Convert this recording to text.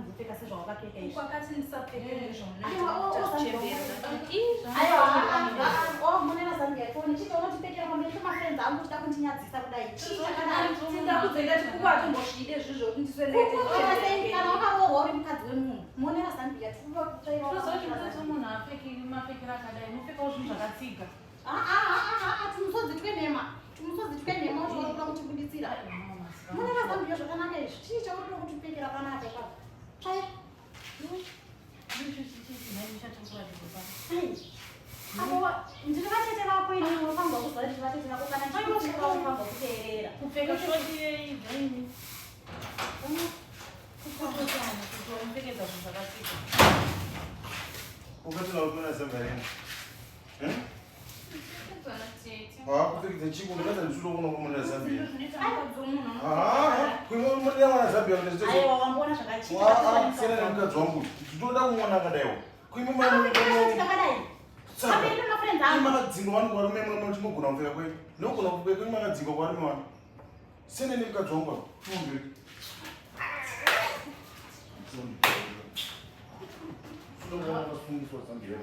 kupfeka sezvawakapfeka izvi. Kwakati ndisapfeke Eh. Aiwa, oh, oh, Aiwa, nezvaunoita. oh, munena Zambia foni chii chaunotipfekera pamberi pemafriends angu uchida kundinyadzisa kudai? Chii chakadai? Tindakudzenga chikuku atombozvide izvizvo kuti Kukuita sei ndiswendete. kana wakaroorwa uri mukadzi wemunhu? Monera Zambia tikuva kutsvaira. Tinoziva kuti mukadzi wemunhu haapfeki mapfekero akadai, unopfekawo zvinhu zvakatsiga. Ah, ah, ah, ah, ah, tumusodzi twenhema. Tumusodzi twenhema uchiona kutibuditsira. Monera Zambia zvakanaka izvi. Chii chauri kuda kutipfekera panapa ipapo? Tsvaira. Ai. Apo ndiri vatete vako ini unofanirwa kuziva kuti vatete vako kana ndichikutsiura unofanirwa kuteerera. Kupfeka shoti yei zvaini. Kupfekana kuti wamupfekedza zvinhu zvakatsiga. Ukatona kupona zambia rino. Wakupfekedza chiko ndakaza ndisulo kuno kumona Zambia. Ah, kuno mwana mwana Zambia ndizvo. Aiwa wamboona zvakachika. Wa, sena nemukadzi wangu. Ndinoda kumuona akadaiwo. Kuimi mwana Akadai. Pamberi pemafriends angu. makadzingwa vanhu varume mwana kuti mogona kupfeka kwenyu. Nogona kupfeka kwenyu makadzingwa kwarume wanu. Sena nemukadzi wangu apa. Timumberi. Sulo kuona kasungiswa Zambia.